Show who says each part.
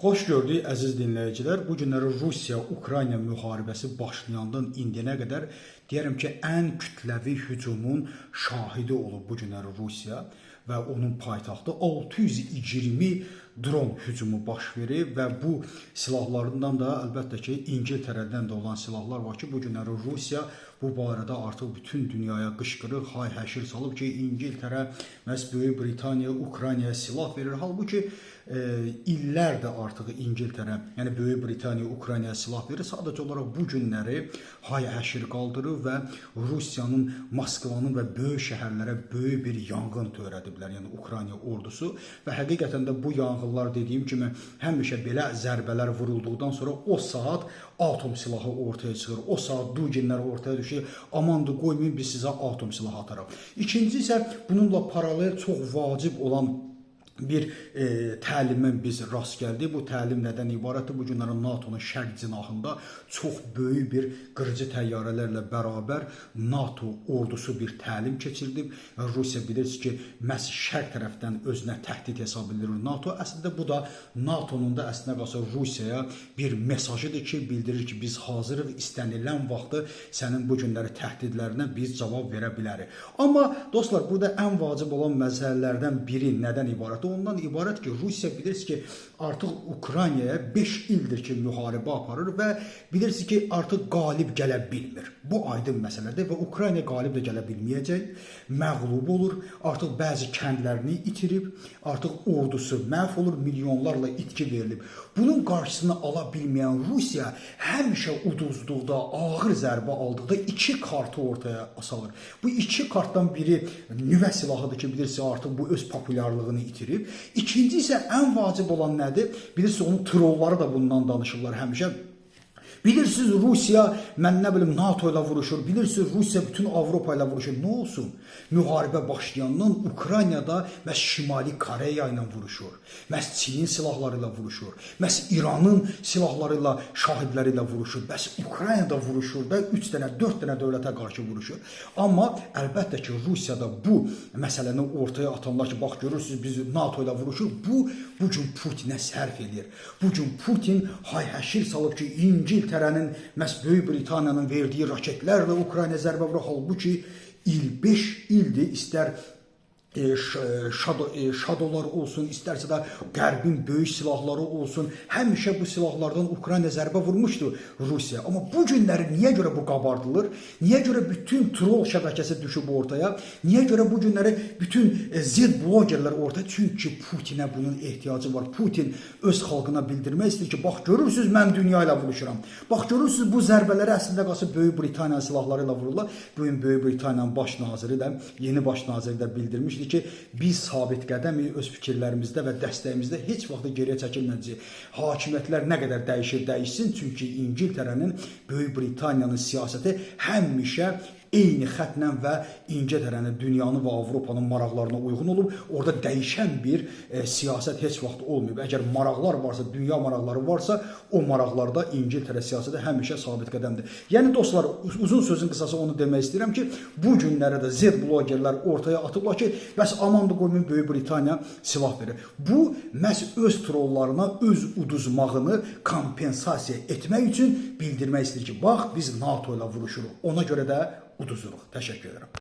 Speaker 1: Xoş gördük, əziz dinləyicilər. Bu günləri Rusiya-Ukrayna müharibəsi başlayandan indiyənə qədər deyərəm ki, ən kütləvi hücumun şahidi olub bu günləri Rusiya və onun paytaxtı. 620 dron hücumu baş verib və bu silahlarından da əlbəttə ki, İngiltərədən də olan silahlar var ki, bu günləri Rusiya bu barədə artıq bütün dünyaya qışqırır, hay həşir salıb ki, İngiltərə, məhz Böyük Britaniya Ukraynaya silah verir. Halbuki illərdir artıq İngiltərə, yəni Böyük Britaniya Ukraynaya silah verir. Sadəcə olaraq bu günləri hay həşir qaldırır və Rusiyanın, Moskvanın və böyük şəhərlərə böyük bir yanğın törədiblər. Yəni Ukrayna ordusu və həqiqətən də bu yanğınlar, dediyim kimi, həmişə belə zərbələr vurulduqdan sonra o saat atom silahı ortaya çıxır. O saat Duginlər ortaya düşür. Amandır, qoymayın, biz sizə atom silahı atarıq. İkinci isə bununla paralel çox vacib olan bir təlimə biz rast gəldik. Bu təlim nədən ibarətdir? Bu günləri NATO-nun şərq cinahında çox böyük bir qırıcı təyyarələrlə bərabər NATO ordusu bir təlim keçirdib. Rusiya, bilirsiniz ki, məhz şərq tərəfdən özünə təhdid hesab edir NATO. Əslində bu da NATO-nun da əslində qalsa Rusiyaya bir mesajıdır ki, bildirir ki, biz hazırıq, istənilən vaxtı sənin bu günləri təhdidlərinə biz cavab verə bilərik. Amma dostlar, burada ən vacib olan məsələlərdən biri nədən ibarətdir? Ondan ibarət ki, Rusiya, bilirsiniz ki, artıq Ukraynaya 5 ildir ki, müharibə aparır və bilirsiniz ki, artıq qalib gələ bilmir. Bu aydın məsələdir və Ukrayna qalib də gələ bilməyəcək, məğlub olur, artıq bəzi kəndlərini itirib, artıq ordusu məhv olur, milyonlarla itki verilib. Bunun qarşısını ala bilməyən Rusiya həmişə uduzduqda, ağır zərbə aldıqda iki kartı ortaya salır. Bu iki kartdan biri nüvə silahıdır ki, bilirsiniz, artıq bu öz populyarlığını itirib. İkinci isə ən vacib olan nədir? Bilirsiniz, onun trolları da bundan danışırlar həmişə. Bilirsiniz, Rusiya, mən nə bilim, NATO ilə vuruşur. Bilirsiniz, Rusiya bütün Avropa ilə vuruşur. Nə olsun? Müharibə başlayandan Ukraynada məhz Şimali Koreya ilə vuruşur. Məhz Çinin silahları ilə vuruşur. Məhz İranın silahları ilə, şahidləri ilə vuruşur. Bəs Ukraynada vuruşur da 3 dənə, 4 dənə dövlətə qarşı vuruşur. Amma əlbəttə ki, Rusiyada bu məsələni ortaya atanlar ki, bax görürsüz, biz NATO ilə vuruşur. Bu bu gün Putinə sərf eləyir. Bu gün Putin hay həşir salıb ki, İngiltərənin, məhz Böyük Britaniyanın verdiyi raketlərlə Ukrayna zərbə vurur. Halbuki 5 ildir, istər şadolar olsun, istərsə də Qərbin böyük silahları olsun, həmişə bu silahlardan Ukrayna zərbə vurmuşdu Rusiya. Amma bu günləri niyə görə bu qabardılır? Niyə görə bütün troll şəbəkəsi düşüb ortaya? Niyə görə bu günləri bütün Z blogerlər ortaya? Çünki Putinə bunun ehtiyacı var. Putin öz xalqına bildirmək istəyir ki, bax görürsüz, mən dünya ilə vuruşuram. Bax görürsüz, bu zərbələri əslində qalsa Böyük Britaniya silahları ilə vururlar. Bu gün Böyük Britaniyanın baş naziri də, yeni baş naziri də bildirmişdi ki, biz sabit qədəmik öz fikirlərimizdə və dəstəyimizdə, heç vaxt geriyə çəkilməyəcəyik. Hakimiyyətlər nə qədər dəyişir, dəyişsin, çünki İngiltərənin, Böyük Britaniyanın siyasəti həmişə eyni xətlə və İngiltərənin, dünyanın və Avropanın maraqlarına uyğun olub. Orada dəyişən bir siyasət heç vaxt olmayıb. Əgər maraqlar varsa, dünya maraqları varsa, o maraqlarda İngiltərə siyasəti həmişə sabit qədəmdir. Yəni dostlar, uzun sözün qısası onu demək istəyirəm ki, bu günlərə də Z blogerlər ortaya atıblar ki, bəs amandır, qoymayın, Böyük Britaniya silah verir. Bu məhz öz trollarına öz uduzmağını kompensasiya etmək üçün bildirmək istəyir ki, bax biz NATO ilə vuruşuruq. Ona görə də uduzuruq. Təşəkkür edirəm.